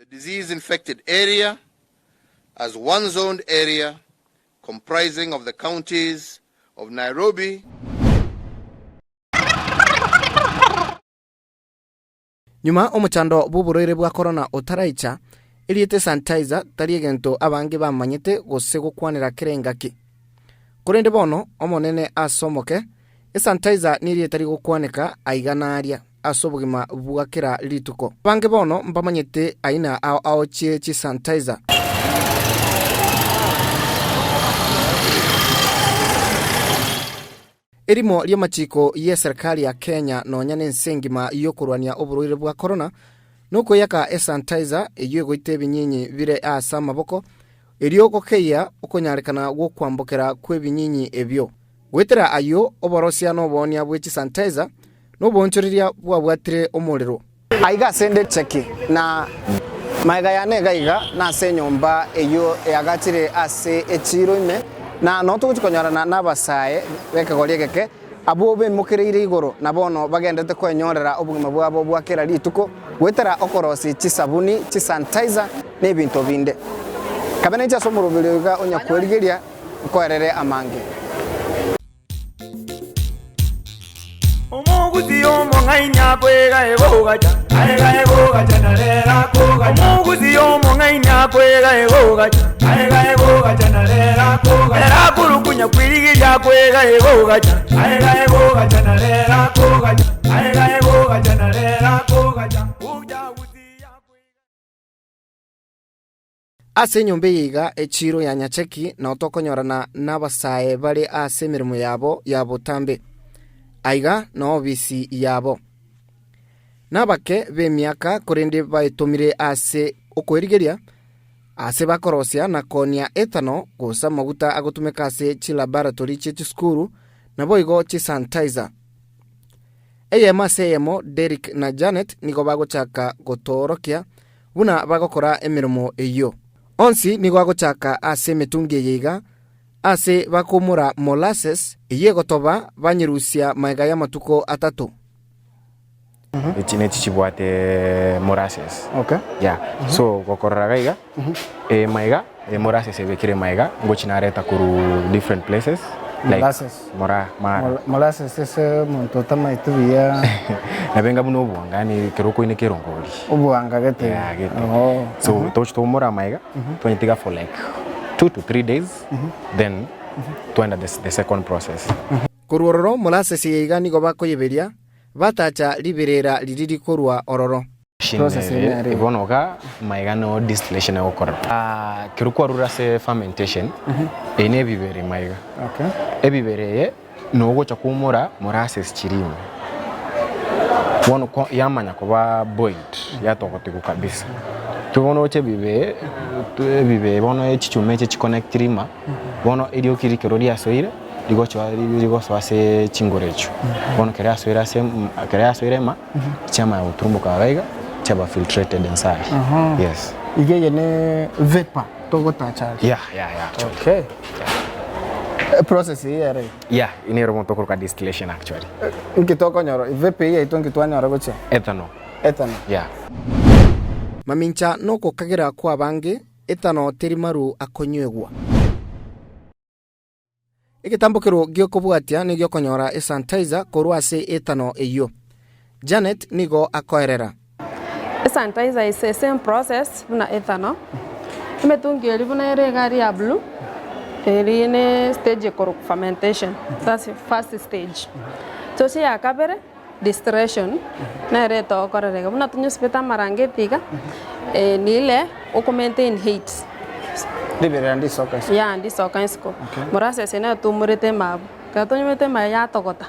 The disease infected area as one zoned area comprising of the counties of Nairobi, Nyuma omochando bw'oborwaire bwa korona otaraicha, erieta sanitizer tari egento abange bamanyete gose gokwanera kera engaki. Korende bono, Omonene ase omoke, esanitizer nerieta rigokwaneka aiga na aria ase obogima bwa kera rituko. Abange bono mbamanyete aina ao ao chie chisanitizer. Erimo ri'amachiko y'eserikari ya Kenya nonya nense engima y'okorwania oborwaire bwa korona nokoeyaka esanitizer eyio egoita ebinyinyi bire ase amaboko erio gokeyia okonyarekana gw'okwambokera kw'ebinyinyi ebio. Goetera ayio oborosia na oboonia bwe chisanitizer noboonchoreria bwabwatire omorero. Aiga ase 'nde cheki, na magega yane iga iga nase enyomba eyio eagachire ase echiiro ime, na noo togochia konyorana nabasae b'ekegori egeke, abwo beimokereire igoro, na bono bagenderete kwenyorera obogima bwabo bwa kera rituko goetera okorosia chisabuni, chisanitizer, na ebinto binde. Kabe nainche ase omoroberio iga onya kwerigeria nkoerere amange. Omogusi omong'aini akwega egogacha, aega egogacha na rero akogacha. Omogusi omong'aini akwega egogacha, aega egogacha na rero akogacha. Ere akorukunya kwirigiria akwega egogacha, aega egogacha na rero akogacha, aega egogacha na rero akogacha. Uja gusi akwega. Ase enyomba eye iga echiiro ya Nyacheki nao tokonyorana nabasae bare ase emeremo yabo ya botambe. Aiga nao obisi yabo. Nabake b'emiaka korende baetomire ase okwerigeria ase bakorosia na koonia ethanol gose amaguta agotumeka ase chilaboratory chie chisukuru naboigo chisanitizer. Eyemo ase eyemo Derrick na Janet nigo bagochaka gotoorokia buna bagokora emeremo eyio. Onsi nigo agochaka ase emetungi eye iga, ase bakoumora molasses eyio egotoba banyerusia magega y'amatuko atato. Echi nechi chibwate molasses. Okay. Yeah. So gokorora iga iga, eye maiga, eye molasses ebekire maiga, ngochi nareta korwa different places. Like Molasses. mora mara. Mol- Molasses ase omonto otamaeti buya Nabo enga buna obwanga yaani ekero okoineka erongori. obwanga gete. Yeah, gete. Oo. So tochi twaumora amaiga, twanyetiga for like 2 to 3 days, then twaenda the, the second process. Korwa ororo molasses eye iga nigo bakoyeberia, batacha riberera riria rikorwa ororo. Process Ere, nere. Bono iga maiga no distillation egokorwa. Ah, kero kwarure ase fermentation, eye ne ebibere maiga. Okay. Ebibere eye nogocha koumora molasses chiria ime. Bono ko yamanya koba boiled, yatogotigwa kabisa. Intwe bono oche ebibe, ebibe bono echichuma echi chiconnectiri ima, bono erioki rikero riasoire, rigochoa rigosoa ase chingoro echio. Bono kero yasoire ase ekero yasoire ema, chiamanya goturumboka iga iga, chiaba filtrated inside. Yes. Iga eye ne vapor togotacha aria. Yeah, yeah, yeah, actually. Okay. Process eye ere iga. Yeah, nero bono tokoroka distillation actually. Nki tokonyora vape eye yaito nki twanyora gochia? Ethanol. Ethanol. Yeah. Mamincha nogokagera kw'abange, ethanol teri maru akonywegwa. Egetambokero gi'okobwatia negi'okonyora esanitizer korwa ase ethanol eyio. Janet nigo akoerera. Esanitizer is a same process buna ethanol. Emetungi eria buna ere iga aria ya blue, eria ne stage ekorokwa fermentation, that's first stage. Toche ya kabere, distillation, nere etogokorera iga, buna tonyosibete amarangeti iga, ni ile oko maintain heat. Riberera ndisoka isiko. Yeah, ndisoka isiko. Molasses nero toumorete ime abwo, ekero toumorete ime abwo yatogota.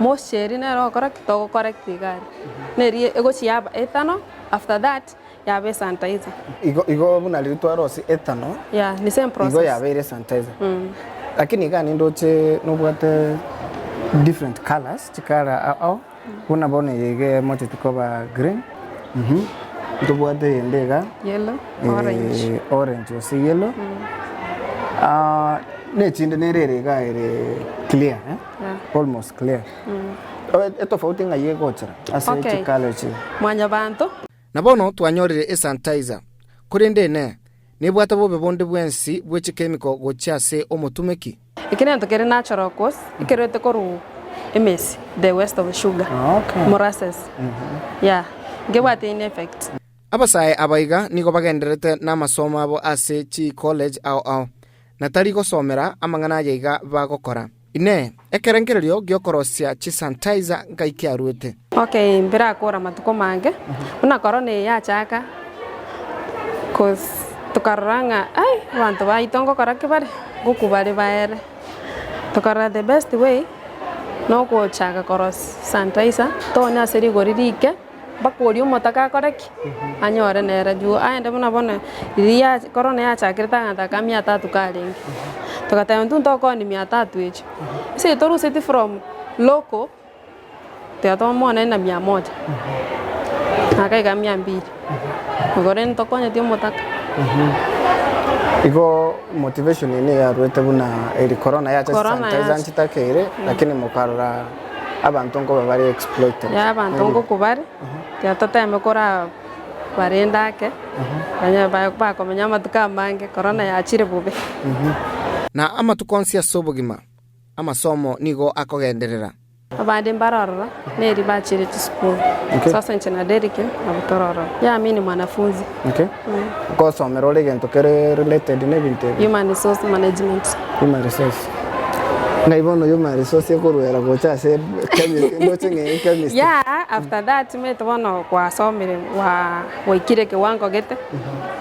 Moisture eria nero ogokora ki? Togocorrect iga aria. Neri egochia yaba ethanol, after that yaba esanitizer. Igo igo buna riria twarosia ethanol, Yeah, ni same process. igo yabeire esanitizer. Lakini iga nindoche nobwate different colours, chikara ao ao, buna bono eye iga emocheti koba green, ntobwate eyende iga, Yellow, orange. orange gose yellow, na echinde nere ere iga ere clear eh. Almost clear. Etofauti ng'ai egochera ase Okay. chikala echi? Mwanyabanto. Na bono twanyorire esanitizer, korende inee, nebwate bobe bonde bwensi bwe chikemiko gochia ase omotumeki? Eki nento kere natural cause ekerwete korwa emesi, the waste of sugar, molasses, yeah, nkebwate any effect. Abasae aba iga nigo bagendererete namasomo abo ase chicollege ao ao, na tari gosomera amang'ana aya iga bagokora. Inee! Ekerengererio gi'okorosia chisanitizer nkai kiaruete? Okay, mbirakora amatuko mange, buna korona eye yachaka, cause tokarora ng'a ai abanto baito ngokora ki bare, ngokwa bare baere. Tokarora the best way, nogochaka korosia sanitizer, tonya ase rigori rike. Mpaka oria omotaka akore ki? Anyore nere juu aende buna bono riria ya korona yachakire aganta aka mia tatu karenge. Togateba intwe ntokoonia mia tatu echio. Ase toruseti from local, tiga tomoonere na mia moja, naka iga mia mbili. Igo rende ntokonyeti omotaka. Igo motivation eye nigo yaruete buna eri corona yacha Corona sanitizer yacha. nchitakeire lakini mokarora. Abanto nkoba bare exploited. Yaya abanto ngokwa bare, tiga toteme kora barende ake, onye bakomenya amatuko amange, korona yachire bobe. Na amatuko onsi ase obogima, amasomo nigo akogenderera. Abande mbare ororo, neri bachire chisukuru. Okay. Sasa inche na Derrick nabo tore ororo. Yeah, mi ni mwanafunzi. Okay. Nkosomera ore egento kere related na ebinto ebi? Human resource management. Human resource. Ng'ai bono human resource ekoruera gocha ase chemist ndoche ng'a chemistry. Yeah, after that omanyete bono gwasomire gwa gwaikire ekewango gete,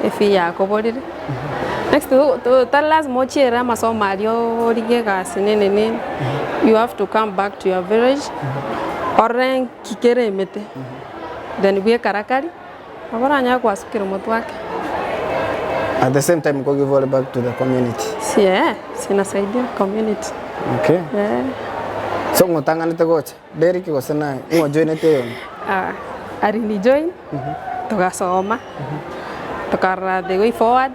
efee yakoborire. Next tari lazima ochiere amasomo aria origie egasi nini nini, you have to come back to your village, orore nki kere emete, then bwekarakari. Nabo oranyare gwasukera omotwe ake. At the same time nko give all back to the community. Si eh, sinasaidia community. Okay. Eh. So ng'otang'anete gocha Derrick gose naye ng'o ojoinete eyonde? Ah, arini join, togasoma, tokarora the way forward,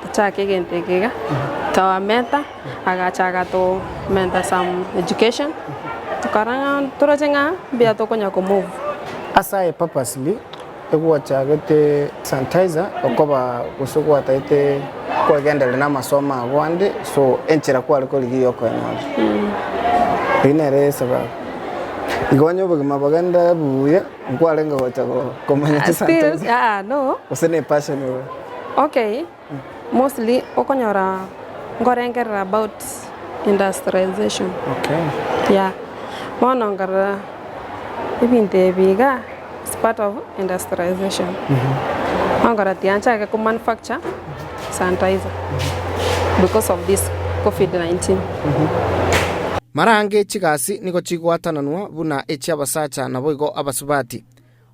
tochake egento eke iga, twamenta, agacha agatomenta some education, tokarora ng'a toroche ng'a mbuya tokonya ko move. Ase aye purposely egwachagete sanitizer okoba gose gwatagete kwegendereria na amasomo ago ande so enchera kware korigia yokoenyora. Eyio nere esababu. Igo onye obogima bogende buya nkwarenge gocha komanya Still, chisanitizer ah no. gose ne epassion igo. Okay, mostly okonyora nkorengerera about industrialization. Okay. Yeah, bono nkarora ebinto ebi iga is part of industrialization. Bono nkarora tiga nchake ko manufacture sanitizer because of this covid 19. Mara ange chigasi nigo chigoatananwa buna echi'abasacha naboigo abasubati.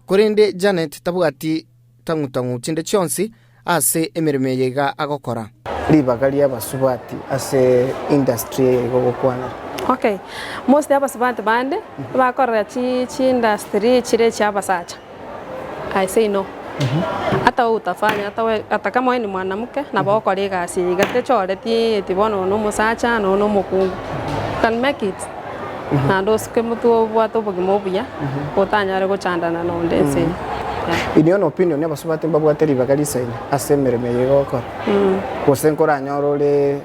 Korende Janet tabwati tang'u-tang'u chinde chionsi ase emeremo eye iga agokora. Ribaga ri'abasubati ase industry eye iga ogokwanera. Okay, most abasubati bande bakorora chi chiindustry chire chia abasacha, I say no. Ata wewe utafanya ata we ata kama wewe ni mwanamke nabo ogokora egasi eye iga techoreti eti bono oyo na omosacha na oyo na omokungu, you can make it. Naende osuke motwe obwate obogima obuya, otanyare gochandana na onde ense eye. Yeah. In your own opinion abasubati mbabwate ribaga risaine ase emeremo eye egokora? Gose nkoranyore ore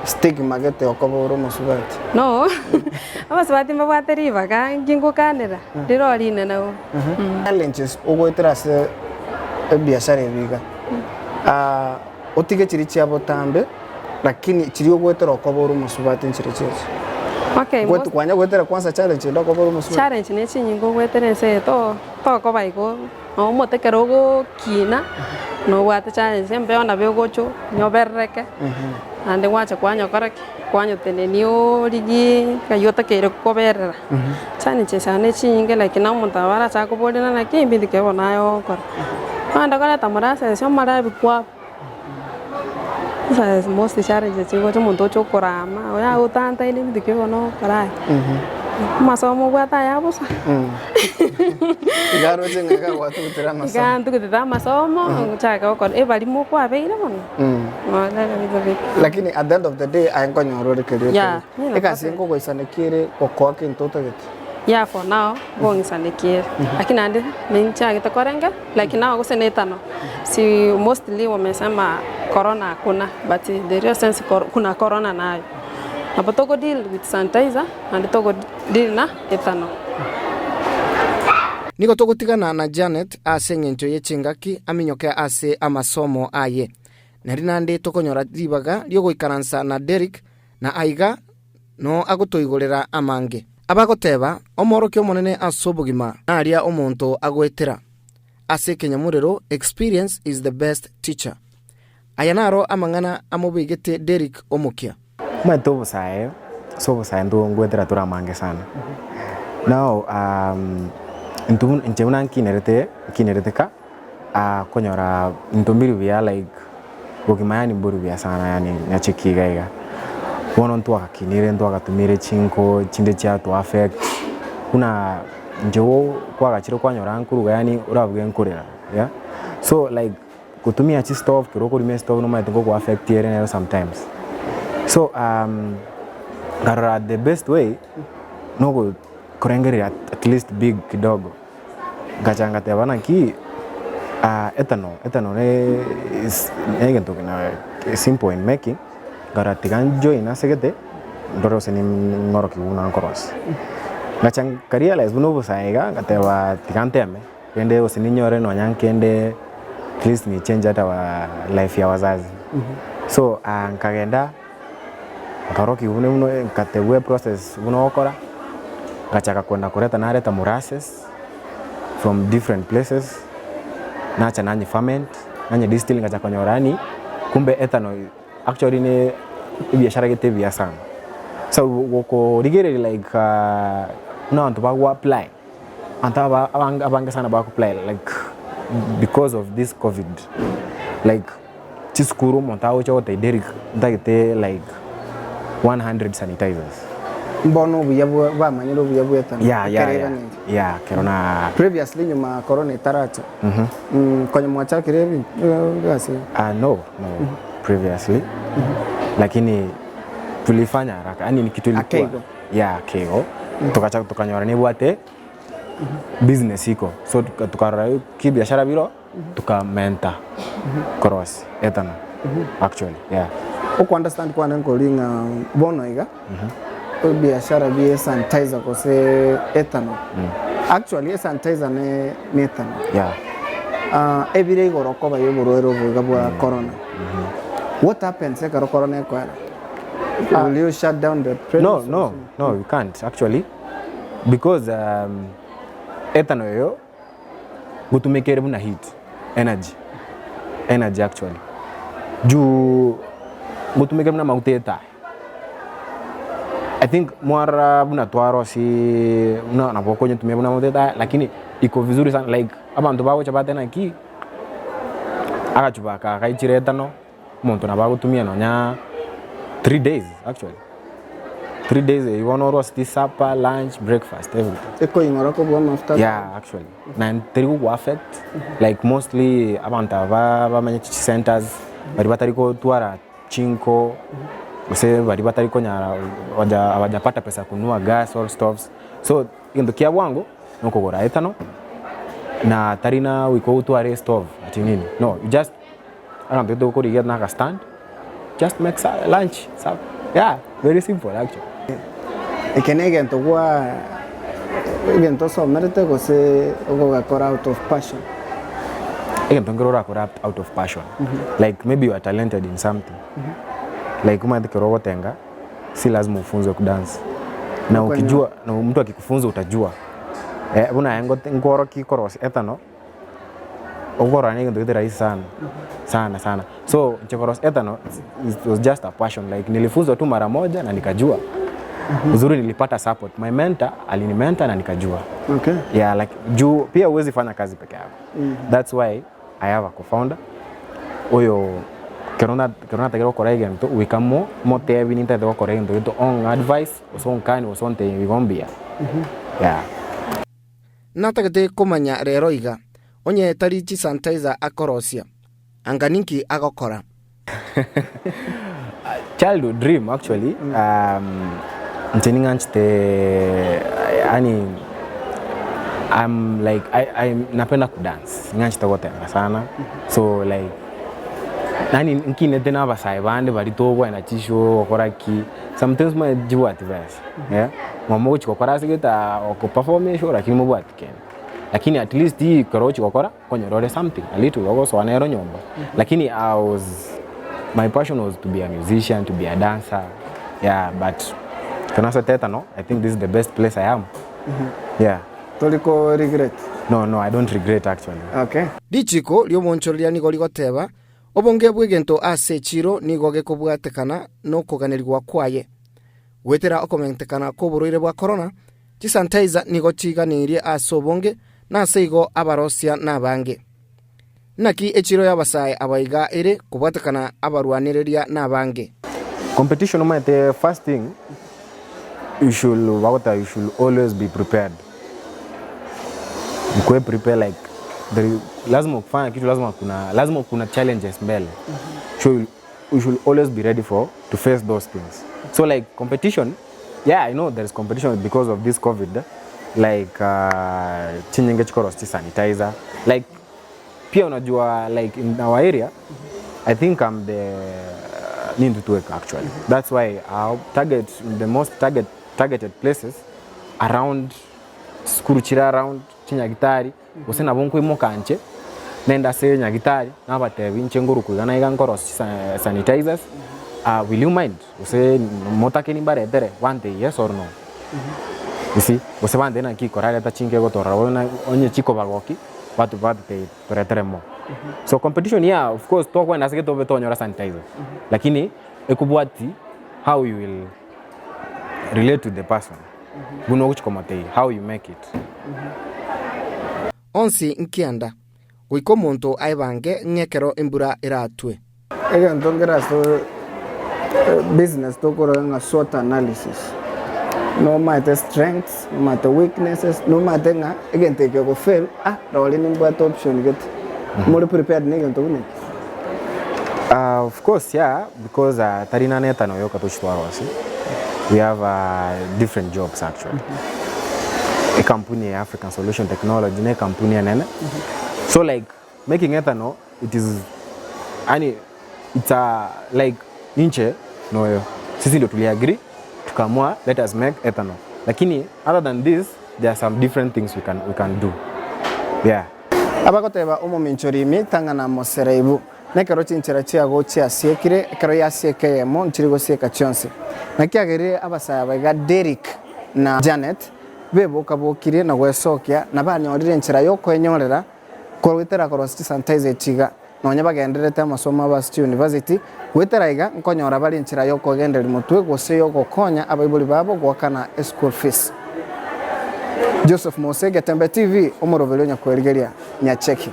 stigma gete okoba ore omosubati? No, abasubati mbabwate ribaga inki ngokanera, rire rinene bo. Challenges ogoetera ase ebiashara ebi iga, otige chiria chia botambe Lakini chiria ogoetera okoba ore omosubati nchire chiacha. Okay, Goet- most- Kwanya goetera kwanza challenge ende okoba ore omosubati. challenge ne chinyinga ogoetera ense eye to tokoba igo no omote ekero ogokina nobwate challenge embeo nabo egocha onyoberereke naende gwacha kwanyokora ki kwanyotenenia origie ngai otakeire koberera. Challenge sana ne chinyinge like na omonto nabo arache akoborie naki mbinto ki bono aye ogokora. Ogende koreta molasses omare ebikwabo. Sasa most challenges chigocha omonto oche okorama, oyo agotantaine ebinto ki bono ogokora aye. Amasomo obwate aya bosa. Iga aroche ng'a iga gwatugutire amasomo. Iga ntugutete amasomo, nchake gokora ebarimo kwabeire bono, nonya ebinto bike. Lakini at the end of the day aye nkonyora ore keria Yeah, otagete. Egasi nigo eye nkogoisanekia ere gokoa kento otagete. Yeah for now nkong'isaneki ere lakini naende ninchagete korenge like now gose na etano si mostly wamesema corona hakuna but the real sense kuna corona nayo. Nabo togo deal with sanitizer naende togo deal na ethanol. Nigo togotigana na Janet ase engencho ye chingaki aminyoke ase amasomo aye. Nari naende tokonyora ribaga riogoikaransa na Derrick na aiga no agotoigorera amange. Abagoteba, Omoorokia omonene ase obogima naria omonto agoetera. Ase ekenyamorero, experience is the best teacher. Aya naro amang'ana amobegete Derrick omokia. Omanyete obosae, ase obosae ntwo ngoetera tore amange sana. Now intwe buna inche buna nkinerete, nkinerete ka, konyora into mbiri buya like bogima yaani mbori buya sana yaani nyacheki iga iga. Bono ntwagakinire ntwagatumire chinko chinde chiato affect, buna inche bo kwagachire kwanyora nkoruga yaani orabuge nkorera yeah, so like Gotumia chistove ekero okorima estove nomanyete nkogo affect ere nero sometimes. So nkarora the best way nogo korengereria at least big kidogo. Ngacha ngateba naki ethanol, ethanol ne is negento kena simple in making, nkarora tiga njoin ase gete ndore gose ning'orokiwe buna nkorosia. Ngacha nka realize buna obosae iga ngateba tiga nteme. Rende gose ninyore nonya nkende at least ni change ata wa life ya wazazi. So nkagenda nkarokigwa buna buna nkategwa eprocess buna ogokora, ngachaka kwenda koreta nareta molasses from different places, nacha nanye ferment, nanye distill ngachaka konyora yaani kumbe ethanol actually ne ebiashara gete ebiya sana. So gokorigereria like buna abanto bago apply. Abanto aba abange abange sana bago apply like because of this covid like chisukuru omonto agocha gotebia Derrick ntagete like 100 sanitizers. Mbono obuya bwa bamanyire obuya bwa ethanol Yeah, yeah, ekero yeah. eganeti. Yeah, ekero na Previously nyuma corona etaracha konya mwachakire ebi egasi eye? Ah, no, no, previously lakini tulifanya haraka yani ni kitu ilikuwa Akeigo. Yeah, akeigo togacha tokanyora nebwate business iko so tukarora kibiashara biro tukamenta cross ethanol actually yeah. Oko understand kwane nkori ng'a bono iga ebiashara bie sanitizer gose ethanol actually esanitizer ne ne ethanol Yeah. Ah, ebire igoro okoba ya oborwaire obo iga bwa corona what happens ekero corona ekoera? Will you shut down the No, premise? no, no, you can't actually because um, ethanol eyo gotumeka ere buna heat energy energy actually juu gotumeka ere buna amaguta etaya I think mwarora buna twarosie buna nabo okonyetumia buna amaguta etaya lakini iko vizuri sana like abanto bagocha bateba naki agachupa aka gaichire ethanol. Omonto nabo agotumia nonya 3 days actually, 3 days eyio bono oroseti supper, lunch, breakfast, everything. Ekoing'ora kobua amafuta. Yeah actually, na teri gogo affect like mostly abanto aba bamenyete chicentres baria batari gotwara chinko gose baria batari konyara hawajapata pesa ya kununua gas or stoves so egento kia bwango nokogora ethanol na tari na goika otware estove ati nini no you just Egento tokorigia na stand just make lunch supper yeah very simple actually. Eke negento gwa egento osomerete gose okogakora out of passion? Egento nkere orakore out of passion like maybe you are talented in something like omanyete ekero ogotenga si lazima ufunzwe kudance na ukijua na mtu akikufunza utajua eh, buna aye ngote nkworokia korosia ethanol Okorora negento gete rahisi sana sana sana so inche korosia ethanol it was just a passion like nilifunzwa tu mara moja na nikajua uzuri nilipata support my mentor alinimentor na nikajua Okay. yeah like juu pia huwezi fanya kazi peke yako that's why i have a co-founder oyo kero na kero natagera gokora egento goika mo motebi nintagete gokora egento gento ong advice gose onkani gose ontebi igo mbuya yeah. Natagete komanya rero iga, onye tari chisanitizer akorosia, anga ninki agokora? Childhood dream actually um, inche ning'anchete Yaani I'm like I, I napenda kudance ng'anchete gotenga sana so like yaani nkinete na abasae bande baria togwenda chishow gokora ki sometimes omanyete chibwati besa eh, ng'oma ogochi gokora ase gete okoperform eshow lakini mobwati kende lakini at least ekero ogochi gokora okonyora ore something a little ogosoa nero nyomba lakini I was my passion was to be a musician to be a dancer yeah but ekero nasete etano I think this is the best place I am yeah. Tori ko regret? No no I don't regret actually. Okay. Richiko ri'omoonchoreria nigo rigoteba, Obonge bw'egento ase echiiro nigo gekobwatekana nokoganerigwa kwaye. Goetera okomentekana kw'oborwaire bwa korona, chisanitizer nigo chiganeirie ase obonge, na ase igo abarosia nabange. Naki echiiro y'abasae aba iga ere kobwatekana abarwanereria nabange. Competition omanyete first thing you should bagoteba you should always be prepared. Ukuwe prepare like there is, lazima ukifanya kitu lazima kuna lazima kuna challenges mbele. So you should always be ready for to face those things. So like competition, yeah I know there is competition because of this covid like chinyinge chikorosia chisanitizer like pia unajua like in our area I think I'm the nintwe tweka actually that's why our target the most target targeted places around chisukuru chire around chinyagitari Gose nabo nkoimoka inche, nende ase nyagitari, nabatebi inche ngorokwa iga na iga nkorosia chisa sanitizers, ah will you mind? Gose motake nimbaretere, bantebie yes or no. You see, gose bantebie naki korareta chinke gotorora bono na onye chikobagoki, batu batotebia toretere more. So competition yeah of course tokogenda ase gete obe tonyora sanitizer, lakini ekobwati how you will relate to the person. Buna ogochia komotebia how you make it. Onsi nkianda, goika omonto aebange ng'a ekero embura eratwe. Egento nkere ase business tokorora ng'a SWOT analysis, nomaete strengths, nomaete weaknesses, nomaete ng'a egento eke kegofail ah rori nimbwate option gete. More prepared na egento buna eke? Of course yeah because tari nane etano yoka tochi twarosia we have different jobs actually ekampuni ya African Solution Technology ne ekampuni enene so like making ethanol it is yani it's a like inche noyo sisi ndio tuli agree tukaamua let us make ethanol lakini other than this there are some different things we can, we can do yeah. Abagoteba omominchori ime tang'ana mosereibu, na ekero chinchera chiago chiasiekire, ekero yasieka eyemo nchiri gosieka chionsi. Naki agerire abasae aba iga Derrick na Janet beboka-bokirie na gwesokia, na banyorire enchera y'okoenyorera goetera korosia chisanitizer echi iga, nonya bagendererete amasomo abo ase chiuniversity, goetera iga nkonyora bare enchera y'okogendereria motwe gose y'ogokonya abaibori babo goakana eschool fees. Joseph Mose, Getembe TV, omoroberi o Nyakwerigeria, Nyacheki.